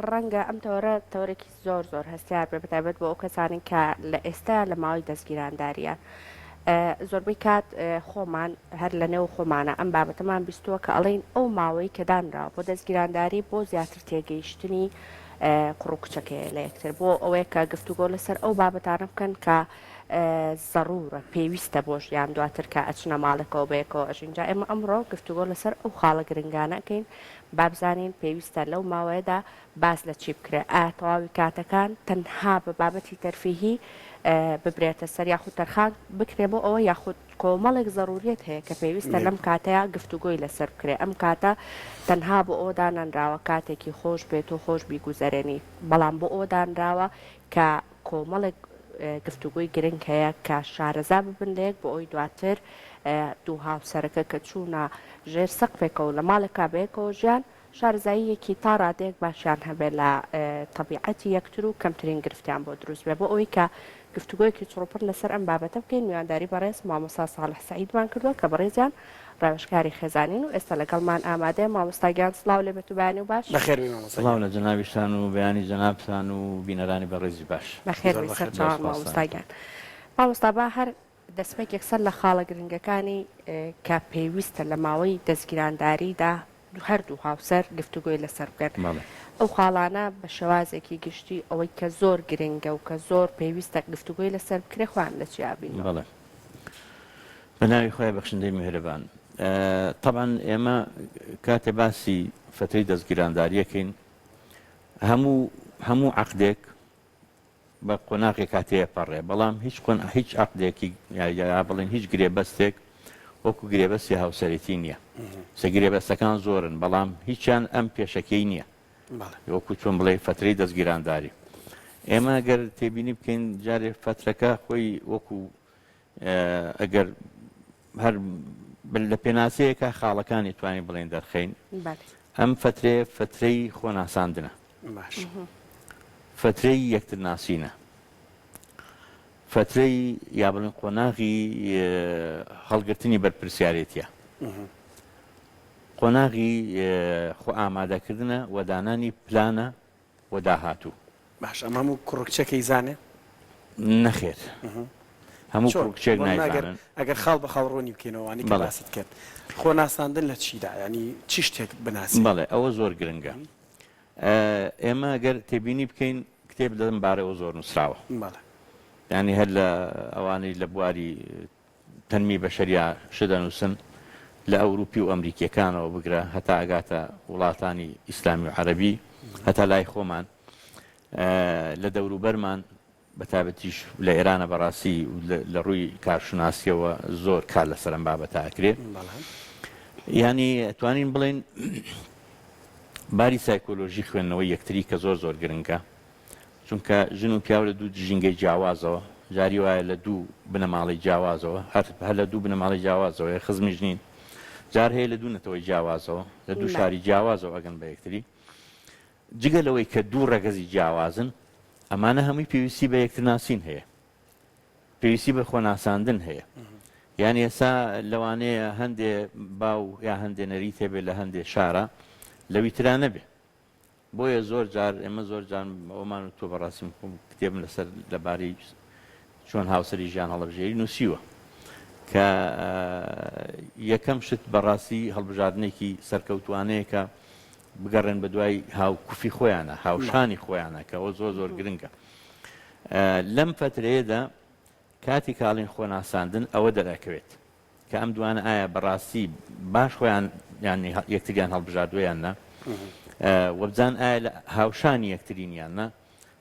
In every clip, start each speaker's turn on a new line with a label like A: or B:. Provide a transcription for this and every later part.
A: ڕەنگە ئەم تەوەرە تەوەرێکی زۆر زۆر هەستیار بێ بەتایبەت بۆ ئەو کەسانەی کە لە ئێستا لە ماوەی دەستگیرانداریان زۆربەی کات خۆمان هەر لە نێو خۆمانە ئەم بابەتەمان بیستووە کە ئەڵێین ئەو ماوەی کە دانراوە بۆ دەستگیرانداری بۆ زیاتر تێگەیشتنی کوڕ و کچەکەیە لە یەکتر بۆ ئەوەیە کە گفتوگۆ لەسەر ئەو بابەتانە بکەن کە زەڕوورە پێویستە بۆ ژیان دواتر کە ئەچنە ماڵێکەوە بەیەکەوە ئەژین جا ئێمە ئەمڕۆ گفتوگۆ لەسەر ئەو خاڵە گرنگانە ئەکەین با بزانین پێویستە لەو ماوەیەدا باس لە چی بکرێت ئایا تەواوی کاتەکان تەنها بە بابەتی تەرفیهی ببرێتە سەر یاخود تەرخان بکرێ بۆ ئەوە یاخود کۆمەڵێک زەروریەت هەیە کە پێویستە لەم کاتەیا گفتوگۆی لەسەر بکرێ ئەم کاتە تەنها بۆ ئەوە دانەنراوە کاتێکی خۆش بێت و خۆش بیگوزەرێنی بەڵام بۆ ئەوە دانراوە کە کۆمەڵێک گفتوگۆی گرنگ هەیە کە شارەزا ببن لەیەک بۆ ئەوەی دواتر دوو هاوسەرەکە کە چوونە ژێر سەقفێکەوە لە ماڵێکا بەیەکەوە ژیان شارەزاییەکی تا ڕادەیەک باشیان هەبێت لە تەبیعەتی یەکتر و کەمترین گرفتیان بۆ دروست بێت بۆ ئەوەی کە گفتوگۆیەکی چڕوپڕ لەسەر ئەم بابەتە بکەین میوانداری بەڕێز مامۆستا ساڵح سەعیدمان کردووە کە بەڕێزیان ڕاوێژکاری خێزانین و ئێستا لەگەڵمان ئامادەیە مامۆستا گیان سڵاو لێ بێت و بەیانی و باش.
B: بەخێر بێی مامۆستا
C: سڵاو
B: گیان.
C: لە جەنابیشتان و بەیانی جەنابتان و بینەرانی بەڕێزی باش.
A: بەخێر
B: زۆر
A: بێی
B: بەخێر
C: زۆر
A: سەرچاوان
C: سوپاستان
A: مامۆستا
C: ئەکەم.
A: گیان. مامۆستا با هەر دەستپێک یەکسەر لە خاڵە گرنگەکانی کە پێویستە لە ماوەی دەستگیرانداریدا هەردوو هاوسەر گفتوگۆی لەسەر بکەن.
C: بەڵێ.
A: ئەو خاڵانە بە شێوازێکی گشتی ئەوەی کە زۆر گرنگە و کە زۆر پێویستە گفتوگۆی لەسەر بکرێ خۆیان لە چیا بینیوە؟
C: بەڵێ. بە ناوی خوای بەخشندەی میهرەبان. تەبعەن ئێمە کاتێ باسی فەترەی دەستگیرانداریەکەین هەموو هەموو عەقدێک بە قۆناغێکا تێپەڕێ بەڵام هیچ قۆن هیچ عەقدێکی یا بڵێن هیچ گرێبەستێک وەکو گرێبەستی هاوسەرێتی نییە سە گرێبەستەکان زۆرن بەڵام هیچیان ئەم پێشەکەی نییە وەکو چۆن بڵێ فترەی دەستگیرانداری ئێمە گەر تێبینی بکەین جارێ فترەکە خۆی وەکو ئەگەر هەر لە پێناسەیەکە خاڵەکانی توانین بڵێن دەرخەین ئەم فترەیە فترەی خۆناساندنە
B: باش.
C: فەترەی یەکتر ناسینە. فەترەی یا بڵێن قۆناغی هەڵگرتنی بەرپرسیارێتیە. قۆناغی خۆ ئامادەکردنە و دانانی پلانە بۆ داهاتوو.
B: باش ئەمە هەموو کوڕ و کچێک ئەیزانێ؟
C: نەخێر هەموو
B: چۆن؟
C: کوڕ و کچێک
B: بۆ نمونە ئەگەر
C: نایزانن.
B: ئەگەر خاڵ بە خاڵ ڕوونی بکەینەوە ئەوانەی کە
C: بەڵێ.
B: باست کرد. خۆ ناساندن لە چیدا؟ یانی چ شتێک بناسێ؟
C: بەڵێ ئەوە زۆر گرنگە. ئێمە گەر تێبینی بکەین کتێب لەم بارەوە زۆر نووسراوە.
B: بەڵێ.
C: یانی هەر لە ئەوانەی لە بواری تەنمی بەشەریا شت ئەنووسن لە ئەوروپی و ئەمریکیەکانەوە بگرە هەتا ئەگاتە وڵاتانی ئیسلامی و عەرەبی هەتا لای خۆمان لە دەوروبەرمان بە تایبەتیش لە ئێرانە بەڕاستی لە ڕووی کارشناسیەوە زۆر کار لەسەر ئەم بابەتە ئەکرێ یانی توانین بڵێن باری سایکۆلۆژی خوێندنەوەی یەکتری کە زۆر زۆر گرنگە چونکە ژن و پیاو لە دوو ژینگەی جیاوازەوە جاری وایە لە دوو بنەماڵەی جیاوازەوە هەر هەر لە دوو بنەماڵەی جیاوازەوە خزمیش نین جار هەیە لە دوو نەتەوەی جیاوازەوە لە دوو شاری جیاوازەوە ئەگەن بە یەکتری جگە لەوەی کە دوو ڕەگەزی جیاوازن، ئەمانە هەمووی پێویستی بە یەکترناسین هەیە، پێویستی بە خۆناساندن هەیە. یان ئێستا لەوانەیە هەندێ باو یا هەندێ نەریت هەبێ لە هەندێ شارە لەوی ترا نەبێ. بۆیە زۆر جار ئێمە زۆر جار ئەومان و تۆ بەڕاستی من خۆم کتێبم لەسەر لەبارەی چۆن هاوسەری ژیان هەڵبژێری نووسیوە کە یەکەم شت بەڕاستی هەڵبژاردنێکی سەرکەوتوانەیە کە بگەڕێن بەدوای هاوکوفی خۆیانە، هاوشانی خۆیانە کە ئەوە زۆر زۆر گرنگە. لەم فەترەیەدا کاتی کاڵین خۆناساندن ئەوە دەرئەکەوێت کە ئەم دوانە ئایا بەڕاستی باش خۆیان یان یەکتریان هەڵبژاردووە یان نا، وەبزان ئایا لە هاوشانی یەکترین یان نا،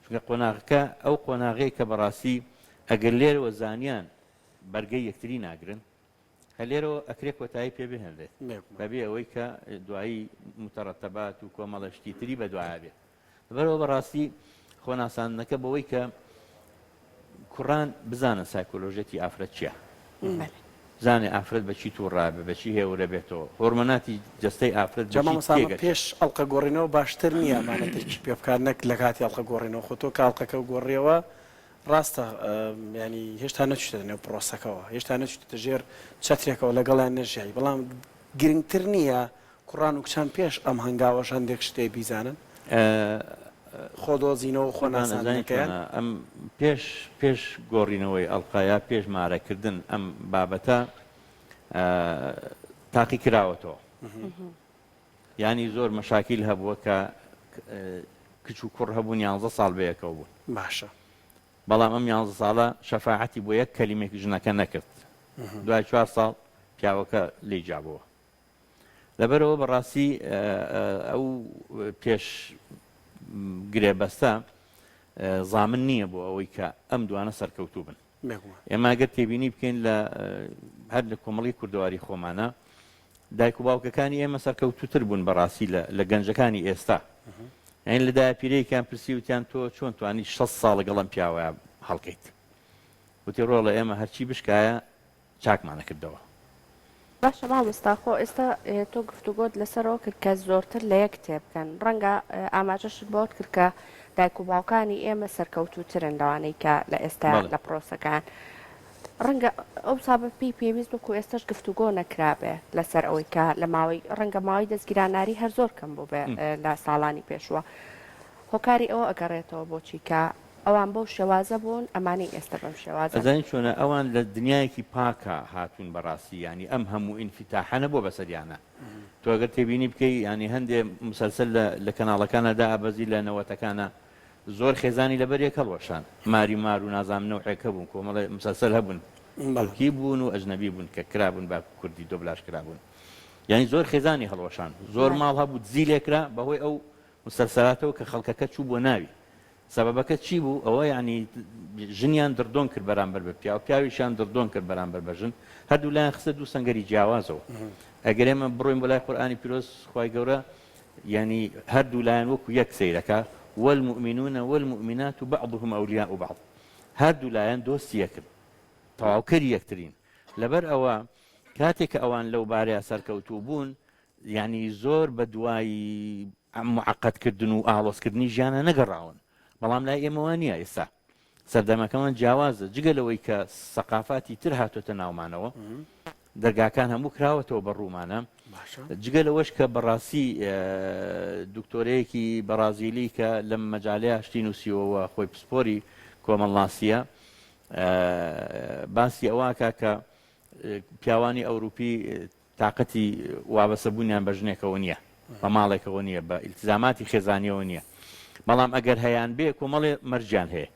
C: چونکە قۆناغەکە ئەو قۆناغەیە کە بەڕاستی ئەگەر لێرەوە زانیان بەرگەی یەکتری ناگرن، هەر لێرەوە ئەکرێ کۆتایی پێ بهێنرێت بەبێ ئەوەی کە دوایی متەڕەتەبات و کۆمەڵە شتی تری بەدوایە بێت. لەبەرئەوە بەڕاستی خۆناساندنەکە بەوەی کە کوڕان بزانن سایکۆلۆژیەتی ئافرەت چییە، بزانێ ئافرەت بە چی تووڕە بێ، بە چی هێورە بێتەوە، هۆرمۆناتی جەستەی ئافرەت بە
B: جا
C: چی
B: مامۆستا ئەمە
C: تێگەچێ.
B: پێش ئەڵقە گۆڕینەوە باشتر نییە ئەمانە درکی پێ بکات نەک لە کاتی ئەڵقە گۆڕینەوە خۆ تۆ کە ئەڵقەکەو گۆڕیەوە ڕاستە یانی هێشتا نەچویتە نێو پڕۆسەکەوە هێشتا نەچویتە ژێر چەترێکەوە لەگەڵیان نەژیای بەڵام گرنگتر نییە کوڕان و کچان پێش ئەم هەنگاوەش هەندێک شتێ بیزانن؟ خۆدۆزینەوە و خۆناساندنەکەیان.
C: ئەم پێش پێش گۆڕینەوەی ئەڵقە یا پێش مارەکردن ئەم بابەتە تاقی کراوەتەوە. یانی زۆر مەشاکیل هەبووە کە کچ و کوڕ هەبوون یانزە ساڵ بەیەکەوە بوون.
B: باشە.
C: بەڵام ئەم یانزە ساڵە شەفاعەتی بۆ یەک کەلیمەێک ژنەکە نەکرد. دوای چوار ساڵ پیاوەکە لێی جیابۆوە. لەبەرئەوە بەڕاستی ئەو پێش گرێبەستە زامن نییە بۆ ئەوەی کە ئەم دوانە سەرکەوتوو بن. ئێمە گەر تێبینی بکەین لە هەر لە کۆمەڵی کوردەواری خۆمانە دایک و باوکەکانی ئێمە سەرکەوتوتر بوون بەڕاستی لە گەنجەکانی ئێستا یعنی لە دایە پیرەیەکیان پرسی وتیان تۆ چۆن توانی 6 ساڵ لەگەڵ ئەم پیاوە هەڵکەیت وتی ڕۆڵە ئێمە هەرچی بشکایە چاکمان ئەکردەوە.
A: باشە مامۆستا خۆ ئێستا تۆ گفتوگۆت لەسەرەوە کرد کە زۆرتر لە یەک تێبگەن ڕەنگە ئاماژەشت بەوەت کرد کە دایک و باوکانی ئێمە سەرکەوتووترن لەوانەی کە لە ئێستا لە پرۆسەکان ڕەنگە ئەو سابە پێی پێویست وەکو ئێستش گفتوگۆ نەکرابێ لەسەر ئەوەی کە لە ماوەی ڕەنگە ماوەی دەستگیراناری هەر زۆر کەم بووبێ لە ساڵانی پێشوە هۆکاری ئەوە ئەگەڕێتەوە بۆچی کە ئەوان بەو شێوازە بوون ئەمانەی ئێستە بەم شێوازەن.
C: ئەزانی چۆنە ئەوان لە دنیایەکی پاکا هاتوون بەڕاستی یانی ئەم هەموو ئینفیتاحە نەبووە بەسەریانا تۆ ئەگەر تێبینی بکەی یانی هەندێ مسەلسەل لە لە کەناڵەکانا دائەبەزی لە نەوەتەکانا زۆر خێزانی لەبەر یەک هەڵوەشان ماری مار و نازانم نەوعێک هەبوون کۆمەڵێ مسەلسەل هەبوون تورکی بوون و ئەجنەبی بوون کە کرابوون بە کوردی دۆبلاژ کرابوون یانی زۆر خێزانی هەڵوەشان زۆر ماڵ هەبوو دزی لێکرا بەهۆی ئەو مسەلسەلاتەوە کە خەڵکەکە چوو بۆ ناوی سەبەبەکە چی بوو؟ ئەوە یانی ژنیان دڕدۆنگ کرد بەرامبەر بە پیاو، پیاویشیان دڕدۆنگ کرد بەرامبەر بە ژن، هەردوولایان خستە دوو سەنگەری جیاوازەوە. ئەگەر ئێمە بڕۆین بۆ لای قورئانی پیرۆز خوای گەورە یانی هەردوولایان وەکو یەک سەیرەکا، والمؤمنون والمؤمنات بعضهم اولیاء بعض، هەردوولایان دۆستی یەکن، تەواوکەری یەکترین. لەبەر ئەوە کاتێک کە ئەوان لەو بارەیە سەرکەوتوو بوون، یانی زۆر بە دوای معقد کردن و ئاڵۆز کردنی ژیانە نەگەڕاون بەڵام لای ئێمە وا نییە ئێستا سەردەمەکەمان جیاوازە جگە لەوەی کە سەقافاتی تر هاتۆتە ناومانەوە دەرگاکان هەموو کراوەتەوە بە ڕوومانە جگە لەوەش کە بەڕاستی دکتۆرەیەکی بەڕازیلی کە لەم مەجالەیە شتی نووسیوەوە خۆی پسپۆری کۆمەڵناسیە باسی ئەوەکە کە پیاوانی ئەوروپی تاقەتی وابەستەبوونیان بە ژنێکەوە نییە، بە ماڵێکەوە نییە، بە ئیلتیزاماتی خێزانییەوە نییە. بەڵام ئەگەر هەیانبێ کۆمەڵێ مەرجیان هەیە.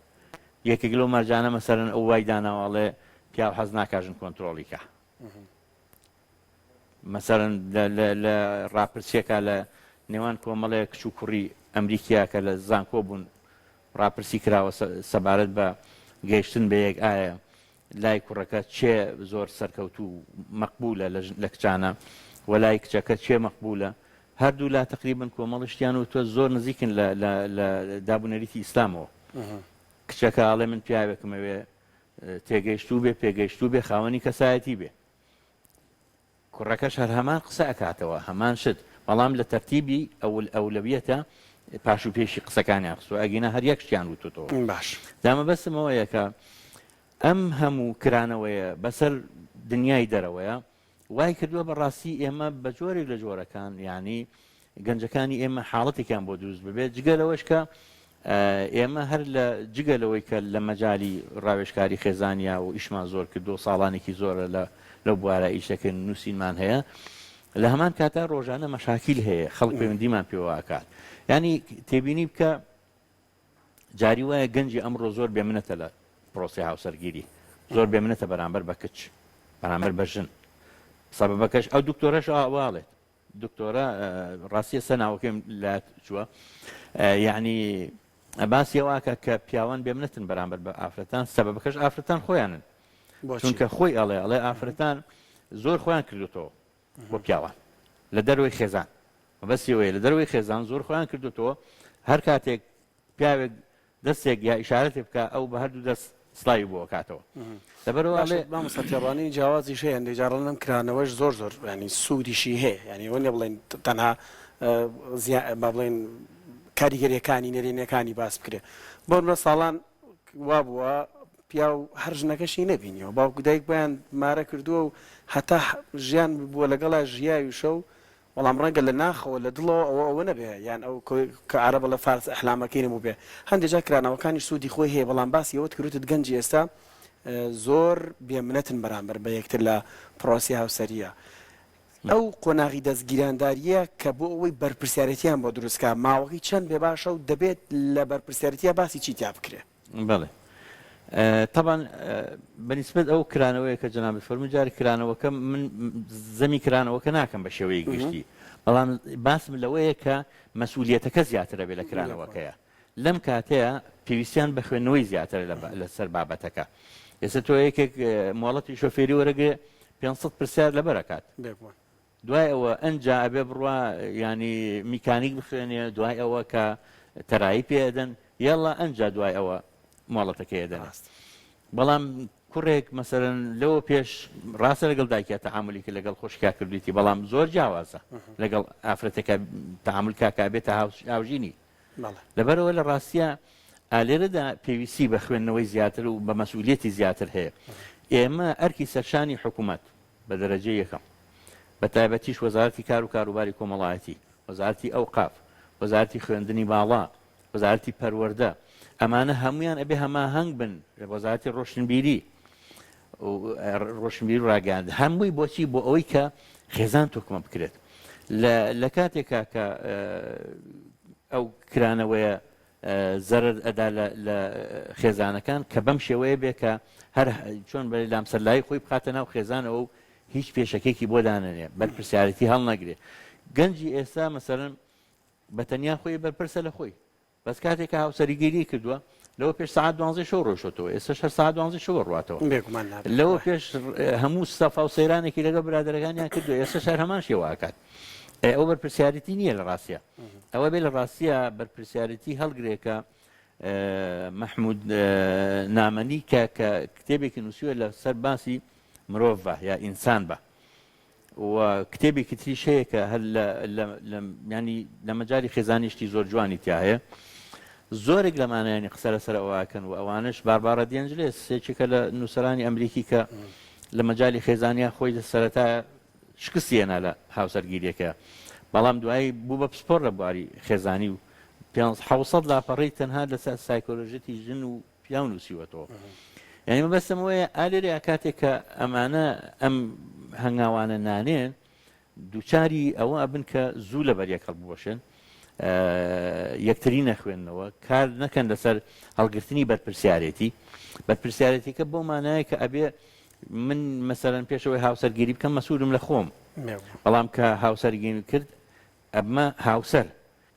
C: یەکێک لەو مەرجانە مەسەلەن ئەو وای داناوە ئەڵێ پیاو حەز ناکا ژن کۆنترۆڵی کا. مەسەلەن لە ڕاپرسییەکا لە نێوان کۆمەڵێ کچ و کوڕی ئەمریکیا کە لە زانکۆ بوون ڕاپرسی کراوە سەبارەت بە گەیشتن بە یەک ئایا لای کوڕەکە کێ زۆر سەرکەوتوو و مەقبولە لە کچانە و لای کچەکە کێ مەقبولە هەردوو لا تقریبا کۆمەڵی شتیان وتوە زۆر نزیکن لە لە لە دابونەریتی ئیسلامەوە کچەکە ئەڵێ من پیاوێکم ئەوێ تێگەیشتوو بێ پێگەیشتوو بێ خاوەنی کەسایەتی بێ کوڕەکەش هەر هەمان قسە ئەکاتەوە هەمان شت بەڵام لە تەرتیبی ئەول ئەولەویەتە پاش و پێشی قسەکانیان خستوە ئەگینا هەر یەک شتیان وتوتەوە
B: باش.
C: جا مەبەستم ئەوەیە کە ئەم هەموو کرانەوەیە بەسەر دنیای دەرەوەیە وای کردووە بەڕاستی ئێمە بە جۆرێک لە جۆرەکان یانی گەنجەکانی ئێمە حاڵەتێکیان بۆ دروست ببێت جگە لەوەش کە ئێمە هەر لە جگە لەوەی کە لە مەجالی ڕاوێژکاری خێزانیا و ئیشمان زۆر کردو ساڵانێکی زۆرە لە لەو بوارە ئیش دەکەین و نووسینمان هەیە لە هەمان کاتا ڕۆژانە مەشاکیل هەیە خەڵک پەیوەندیمان پێوە ئەکات یانی تێبینی بکە جاری وایە گەنجی ئەمڕۆ زۆر بێمنەتە لە پرۆسەی هاوسەرگیری زۆر بێمنەتە بەرامبەر بە کچ بەرامبەر بە ژن سەبەبەکەش ئەو دکتۆرەش ئاواڵێت دکتۆرە ڕاستی ئێستا ناوەکەیم لات چووە یعنی باسی ئەوە کە پیاوان بێمنەتن بەرامبەر بە ئافرەتان سەبەبەکەش ئافرەتان خۆیانن چونکە خۆی ئەڵێ ئەڵێ ئافرەتان زۆر خۆیان کردوتەوە بۆ پیاوان لە دەرەوەی خێزان مەبەستی ئەوەیە لە دەرەوەی خێزان زۆر خۆیان کردوتەوە هەر کاتێک پیاوێک دەستێک یا ئیشارەتێ بکا ئەو بە هەردوو دەست سڵاوی بۆ ئەکاتەوە لەبەرئەوە
B: باشە
C: ئەڵێ.
B: مامۆستا تێڕوانینی جیاوازیش هەیە هەندێک جار ئەڵێن ئەم کرانەوەش زۆر زۆر یانی سوودیشی هەیە یانی ئەوە نیە بڵێین تەنها زیا با بڵێین کاریگەریەکانی نەرێنیەکانی باس بکرێ بۆ نمونە ساڵان وابووە پیاو هەر ژنەکەشی نەبینیەوە باوک و دایک بۆیان مارە کردووە و هەتا ژیان بووە لەگەڵا ژیاویشە و. بەڵام ڕەنگە لە ناخەوە لە دڵەوە ئەوە ئەوە نەبێ یان ئەو کە عەرەب ئەڵێ فارس ئەحلامەکەی نەبووبێ هەندێ جار کرانەوەکانیش سوودی خۆی هەیە بەڵام باسی ئەوەت کرد وتت گەنجی ئێستا زۆر بێ منەتن بەرامبەر بە یەکتر لە پرۆسی هاوسەرییە ئەو قۆناغی دەستگیراندارییە کە بۆ ئەوەی بەرپرسیارێتیان بۆ دروست کا ماوەکەی چەند بێ باشە و دەبێت لە بەرپرسیارێتییا باسی چی تیا بکرێ؟
C: بەڵێ تەبان بە نیسبەت ئەو کرانەوەیە کە جەنابت فەرموو جار کرانەوەکە من زەمی کرانەوەکە ناکەم بە شێوەیەک گشتی بەڵام باسم لەوەیە کە مەسئولیەتەکە زیاترە بێ لە کرانەوەکەیە لەم کاتەیە پێویستیان بە خوێندنەوەی زیاترە لەسەر بابەتەکە ئێستا تۆ یەکێک مۆڵەتی شۆفێری وەرەگرێ 500 پرسیار لەبەرەکات دوای ئەوە ئەنجا ئەبێ بڕوا یانی میکانیک بخوێنێ دوای ئەوە کە تەرایی پێ ئەدەن یەڵا ئەنجا دوای ئەوە مۆڵەتەکەی ئەدەن بەڵام کوڕێک مەسەرەن لەوە پێش ڕاستە لەگەڵ دایکیا تەعاملی کرد لەگەڵ خۆشکیا کردویتی بەڵام زۆر جیاوازە لەگەڵ ئافرەتەکە تەعامل کاکە بێتە هاوژینی لەبەرەوە لە ڕاستە ئالێرەدا پێویستی بە خوێندنەوەی زیاتر و بە مەسئولیەتی زیاتر هەیە ئێمە ئەرکی سەرشانی حکوومەت بە دەرەجەی یەکەم، بە تایبەتیش وەزارەتی کار و کاروباری کۆمەڵایەتی، وەزارەتی ئەوقاف، وەزارەتی خوێندنی باڵا، وەزارەتی پەروەردە، ئەمانە هەموویان ئەبێ هەماهەنگ بن، وەزارەتی ڕۆشنبیری ڕۆشنبیری و ڕاگەیاندن، هەمووی بۆچی؟ بۆ ئەوەی کە خێزان تۆکمە بکرێت. لە کاتێکا کە ئەو کرانەوەیە زەرەر ئەدا لە لە خێزانەکان کە بەم شێوەیە بێ کە هەر چۆن بەێ لامسەرلایی خۆی بخاتە ناو خێزانەوە و هیچ پێشەکێکی بۆ دانەنێ بەرپرسیارەتی هەڵنەگرێ گەنجی ئێستا مەسەرەن بە تەنیا خۆی بەرپرسە لە خۆی بەس کاتێک کە هاوسەریگیری کردووە لەوە پێش سەعات دوانزەی شەو ڕۆیشتەوە ئێستاش هەر سەعات دوانزەی شەوە ڕواتەوە
B: بێگومان نابێت
C: لەوە پێش هەموو سەفا و سەیرانێکی لەگەڵ برادەرەکانیان کردووە ئێستاش هەر هەمان شێوە ئەکات ئەی ئەوە بەرپرسیارێتی نییە لە ڕاستیا ئەوە بێ لە ڕاستیا بەرپرسیارێتی هەڵگرێ کە مەحمود نامەنی کە کە کتێبێکی نووسیوە لە سەر باسی مرۆڤ بە یا ئینسان بە و کتێبێکی تریش هەیە کە هەر لە ینی لە مەجای خێزانیشتی زۆر جوانی تیا هەیە زۆرێک لەمانیانی قسە لەسەر ئەوەکەن و ئەوانش باربارە دیەنجلێس یەکێکە لە نووسەرانی ئەمریکی کە لە مەجای خێزانیا خۆی لە سەرەتا شکستی هێنا لە هاوسەرگیریەکەیا بەڵام دوایی بوو بە پسپۆر لە بواری خێزانی و 700 لاپەڕەی تەنها لەسەر سایکۆلۆژیەتی ژن و پیاو نووسیوەتەوە یعنی مەبەستم ئەوەیە ئالێرەیە کاتێک کە ئەمانە ئەم هەنگاوانە نانێن دووچاری ئەوە ئەبن کە زوو لەبەر یەک هەڵبوەشێن یەکتری نەخوێندنەوە کار نەکەن لەسەر هەڵگرتنی بەرپرسیارێتی بەرپرسیارێتیکە بۆ مانایە کە ئەبێ من مەسەلەن پێش ئەوەی هاوسەرگیری بکەم مەسولم لە خۆم بەڵام کە هاوسەرگیریم کرد ئەبمە هاوسەر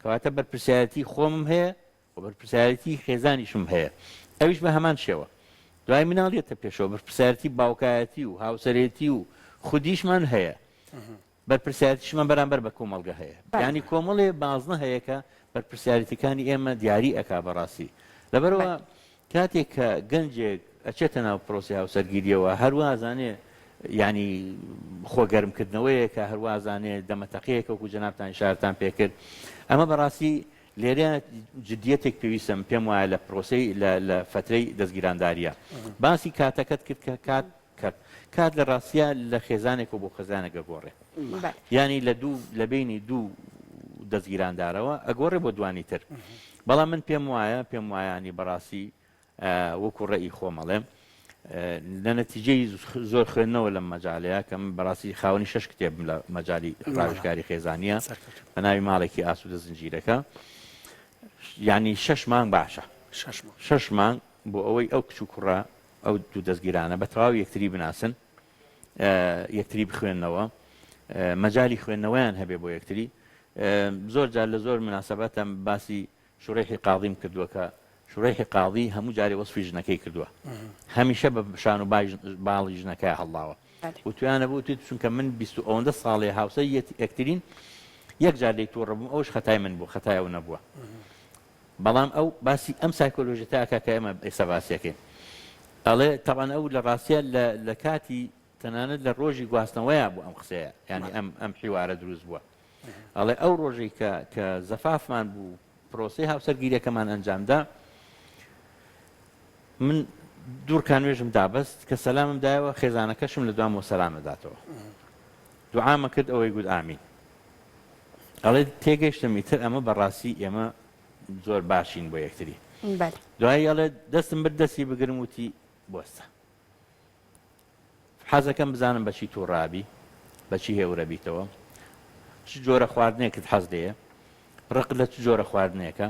C: کەواتە بەرپرسیارەتی خۆمم هەیە و بەرپرسیارەتی خێزانیشم هەیە ئەویش بە هەمان شێوە دوای مناڵ یەتە پێشەوە بەرپرسیارەتی باوکایەتی و هاوسەرێتی و خودیشمان هەیە بەرپرسیارەتیشمان بەرامبەر بە کۆمەڵگە هەیە یانی کۆمەڵێ بازنە هەیە کە بەرپرسیارەتیەکانی ئێمە دیاری ئەکا بەڕاستی لەبەرەوە کاتێک کە گەنجێک ئەچێتە ناو پرۆسی هاوسەرگیریەوە هەروازانێ ینی خۆگەرمکردنەوەیەکە هەروازانێ دەمەتەقەیەکە وەکو جەنابتان ئیشارەتان پێکرد ئەمە بەڕاستی لێرە جدیەتێک پێویستە من پێم وایە لە پرۆسەی لە فەترەی دەستگیرانداریە باسی کاتەکەت کرد کە کات کات کات لە ڕاستیا لە خێزانێکەوە بۆ خێزانێک ئەگۆڕێ یانی لە دوو لە بینی دوو دەستگیراندارەوە ئەگۆڕێ بۆ دوانی تر بەڵام من پێم وایە پێم وایانی بەڕاستی وەکو ڕێی خۆمەڵێم لە نەتیجەی زۆر خوێندنەوە لەم مەجالەیە کە من بەڕاستی خاوەنی شش کتێبم لە مەجالی ڕاوێژکاری خێزانیە بە ناوی ماڵێکی ئاسوودە زنجیرەکە یعنی شش مانگ باشە شش مانگ بۆ ئەوەی ئەو کچ و کوڕە ئەو دوو دەستگیرانە بە تەواو یەکتری بناسن، یەکتری بخوێننەوە، مەجالی خوێندنەوەیان هەبێ بۆ یەکتری. زۆر جار لە زۆر مناسەبەتە باسی شوڕیحی قاضیم کردووە کە شوڕیحی قاضی هەموو جارێ وەسفی ژنەکەی کردووە، هەمیشە بە شان و باڵی ژنەکەی هەڵداوە. وتویانە بوتیت چونکە من 20 و ئەوەندە ساڵێ هاوسەری یەکترین یەک جار لێی تووڕە بووم ئەوش خەتای من بوو خەتای ئەو نەبووە. بەڵام ئەو باسی ئەم سایکۆلۆژیەتە ئەکا کە ئێمە ئێستا باسی ئەکەین. ئەڵێ تەبعەن ئەو لە ڕاستیا لە لە کاتی تەنانەت لە ڕۆژی گواستنەوەیا بوو ئەم قسەیە یانی ئەم ئەم حیوارە دروست بووە. ئەڵێ ئەو ڕۆژەی کە کە زەفافمان بوو پرۆسەی هاوسەرگیریەکەمان ئەنجام دا من دوو ڕکان نوێژم دابەست کە سەلامم دایەوە خێزانەکەشم لە دوامەوە سەلام ئەداتەوە. دوعامە کرد ئەوەی گوت ئامین. ئەڵێ تێگەیشتم ئیتر ئەمە بەڕاستی ئێمە زۆر باشین بۆ یەکتری.
A: بەلێ.
C: دوایی ئەڵێ دەستم برد دەستی بگرم وتی بوەستە. حەزەکەم بزانم بە چی توڕە ئەبی؟ بە چی هێورەبیتەوە؟ چ جۆرە خواردنێکت حەز لێیە؟ ڕقت لە چ جۆرە خواردنێکە؟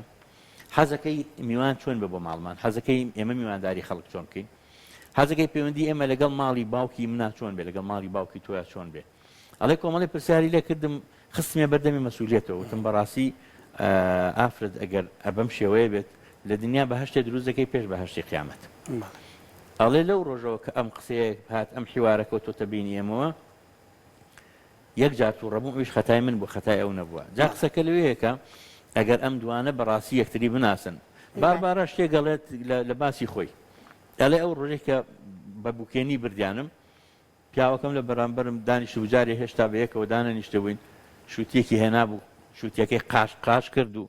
C: حەزەکەی میوان چۆن بێ بۆ ماڵمان؟ حەزەکەی ئێمە میوانداری خەڵک چۆن بکەین؟ حەزەکەی پەیوەندی ئێمە لەگەڵ ماڵی باوکی منا چۆن بێ لەگەڵ ماڵی باوکی تۆیا چۆن بێ؟ ئەڵێ کۆمەڵی پرسیاری لێ کردم خستمیە بەردەمی مەسولیەتەوە وتم بەڕاستی ئافرەت ئەگەر ئەبەم شێوەیە بێت لە دنیا بەهەشتێ دروست دەکەی پێش بەهەشتی قیامەت ئەڵێ لەو ڕۆژەوە کە ئەم قسەیە هات ئەم حیوارە کەوتۆتە بینی ئێمەوە یەک جار تووڕە بووم ئەویش خەتای من بوو خەتای ئەو نەبووە جا قسەکە لەوەیەکە ئەگەر ئەم دوانە بەڕاستی یەکتری بناسن باربارا شتێک ئەڵێت لە باسی خۆی ئەڵێ ئەو ڕۆژێک کە بە بوکێنی بردیانم پیاوەکەم لە بەرامبەرم دانیشتبوو، جارێ هێشتا بە یەکەوە دانەنیشتبووین، شووتییەکی هێنابوو، شووتییەکەی قاش قاش کرد و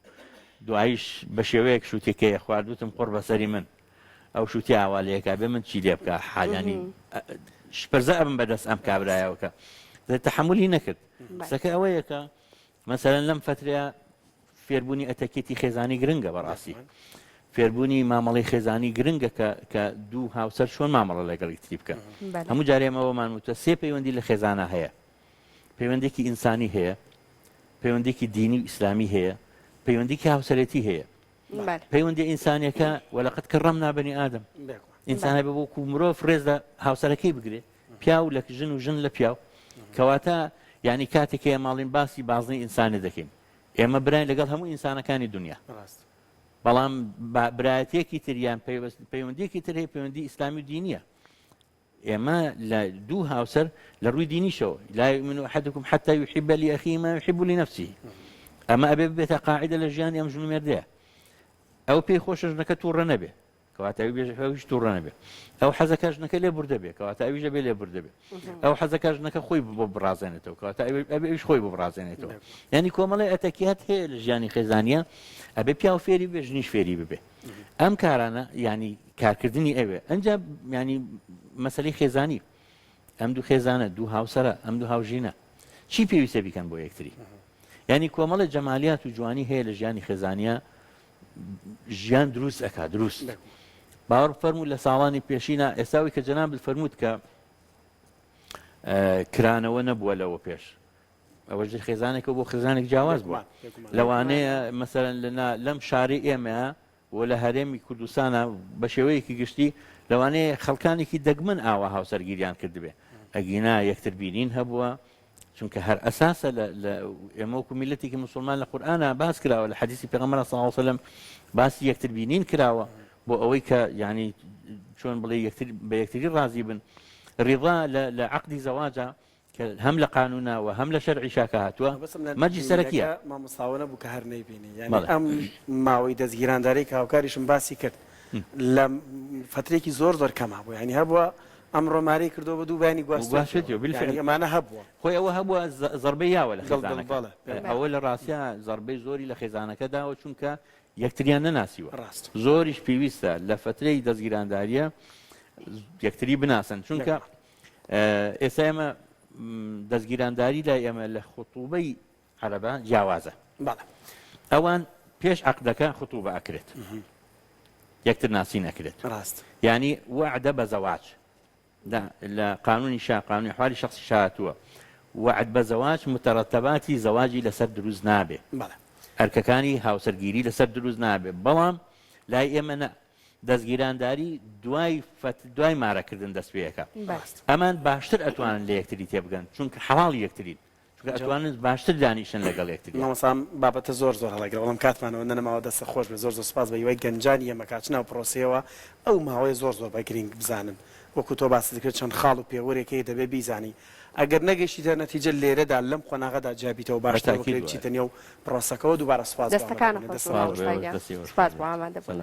C: دواییش بە شێوەیەک شووتییەکەی خوارد، وتم قوڕ بە سەری من، ئەو شووتییە ئاوا لە یەکا بێ من چی لێ بکا، حالیانی شپرزە ئەبم بە دەست ئەم کابرایەوە کە تەحەمولی نەکرد. قسەکە ئەوەیە کە مەسەلەن لەم فەترەیە فێربوونی ئەتەکێتی خێزانی گرنگە بەڕاستی فێربوونی مامەڵی خێزانی گرنگە کە کە دوو هاوسەر چۆن مامەڵە لەگەڵ یەکتری بکەن هەموو جارێ ئێمە ئەوەمان وتە سێ پەیوەندی لە خێزانە هەیە پەیوەندێکی ئینسانی هەیە پەیوەندێکی دینی و ئیسلامی هەیە پەیوەندێکی هاوسەرێتی هەیە پەیوەندی ئینسانیەکە ولقد كرمنا بني آدم ئینسانە بە وەکو مرۆڤ ڕێز لە هاوسەرەکەی بگرێ پیاو لە ژن و ژن لە پیاو کەواتە یعنی کاتێک ئێمە ئەڵێین باسی بازنەی ئینسانی دەکەین ئێمە براین لەگەڵ هەموو ئینسانەکانی دنیا بەڵام برایەتێکی تر یان پەیوەندیەکی تر هەیە پەیوەندی ئیسلامی و دینیە ئێمە لە دوو هاوسەر لە ڕووی دینیشەوە لا يؤمن أحدكم حتى يحب لأخيه ما يحب لنفسه ئەمە ئەبێ ببێتە قاعدە لە ژیانی ئەم ژن و مێردەیە ئەو پێی خۆشە ژنەکە تووڕە نەبێ کەواتە ئەوی بێژە ئەویش تووڕە نەبێ ئەو حەزەکە ژنەکە لێ بوردە بێ کەواتە ئەویش ئەبێ لێ بوردە بێ ئەو حەزەکە ژنەکە خۆی بۆ بڕازێنێتەوە کەواتە ئەبێ ئەویش خۆی بۆ بڕازێنێتەوە یعنی کۆمەڵی ئەتەکیات هەیە لە ژیانی خێزانیە ئەبێ پیاو فێری بێ ژنیش فێری ببێ ئەم کارانە ینی کارکردنی ئەوێ ئەجا ینی مەسەلەی خێزانی ئەم دوو خێزانە دوو هاوسەرە ئەم دوو هاوژینە چی پێویستە بیکەن بۆ یەکتری ینی کۆمەڵی جەمالیات و جوانی هەیە لە ژیانی خێزانە ژیان دروست ئەکا دروست باوەڕ فەرموو لە ساڵانی پێشینا ئێستاوی کە جەنابت فەرمووت کە کرانەوە نەبووە لەوە پێش ئەوە خێزانێکە بۆ خێزانێک جیاواز بووە لەوانەیە مەسەرەن لەنا لەم شاری ئێمە و لە هەرێمی کوردستانە بە شێوەیەکی گشتی لەوانەیە خەڵکانێکی دەگمەن ئاوا هاوسەرگیریان کردبێ ئەگینا یەکتر بینین هەبووە چونکە هەر ئەساسە لە لە ئێمە وەکو میللەتێکی موسڵمان لە قورئانا باس کراوە لە حەدیسی پێغەمبەر صلی اللە علیه وسلم باسی یەکتر بینین کراوە بۆ ئەوەی کە یعنی چۆن بڵێ یەکتر بە یەکتری ڕازی بن ڕضا لە لە عەقدی زەواجا کە هەم لە قانونا و هەم لە شەرعیشا کە هاتووە
B: مەبەستم لە
C: مەرجی سەرەکیە.
B: بینینەکە مامۆستا ئەوە نەبوو کە هەر نەیبینی یعنی
C: بەڵێ.
B: ئەم ماوەی دەستگیرانداری کە هاوکاریشم باسی کرد لە فەترێکی زۆر زۆر کەما بوو یعنی هەبووە ئەمڕۆ مارەی کردووە بە دوو بەیانی گواستوێتیەوە
C: گواستوێتیەوە بالفعل
B: یانی ئەمانە هەبووە.
C: خۆی ئەوە هەبووە زەڕبەی یاوە لە
B: دڵ دڵ
C: خێزانەکە
B: بەڵێ بێگومان.
C: ئەوە لە ڕاستیا زەڕبەی زۆری لە خێزانەکە داوە چونکە یەکتریان نەناسیوە
B: ڕاستە.
C: زۆریش پێویستە لە فەترەی دەستگیرانداریە یەکتری بناسن چونکە
B: بێگومان.
C: ئێستا ئێمە دەستگیرانداری لای ئێمە لە خطوبەی عەرەبە جیاوازە
B: بەڵێ.
C: ئەوان پێش عەقدەکە خطوبە ئەکرێت یەکتر ناسین ئەکرێت
B: ڕاست.
C: یانی وەعدە بە زەواج لە لە قانونی شا قانونی احوالی شخصی شا هاتووە وەعد بە زەواج مترتباتی زەواجی لەسەر دروست نابێ
B: بەڵێ.
C: ئەرکەکانی هاوسەرگیری لەسەر دروست نابێ بەڵام لای ئێمە نا دەستگیرانداری دوای فەت دوای مارەکردن دەست پێ ئەکا
A: ڕاست.
C: ئەمان باشتر ئەتوانن لە یەکتری تێبگەن چونکە حەڵاڵی یەکترین چونکە ئەتوانن باشتر دانیشن لەگەڵ یەکتریا.
B: مامۆستا ئەم بابەتە زۆر زۆر هەڵەگرە بەڵام کاتمان ئەوەندە نەماوە دەستت خۆش بێت زۆر زۆر سوپاس بە هیوای گەنجانی ئێمە کە ئەچنە ئەو پرۆسەیەوە ئەو ماوەیە زۆر زۆر بە گرینگ بزانن وەکو تۆ باست کرد چەند خاڵ و پێوەرێک هەیە دەبێ بیزانی ئەگەر نەگەیشتیتە نەتیجە لێرەدا لەم قۆناغەدا جیا بیتەوە
C: بە
B: باشترە وەک
C: تاکید
B: لەوی
C: وایە.
B: بچیتە نێو پرۆسەکەوە دووبارە سوپاس بۆ
A: دەستەکانت
B: ئامادەبوونت
A: خۆش
B: دەستت
A: بێ
B: خۆش
A: مامۆستا
B: بێت.
A: گیان
C: دەستی خۆش
A: سوپاس
C: بێ.
A: بۆ ئامادەبوونت.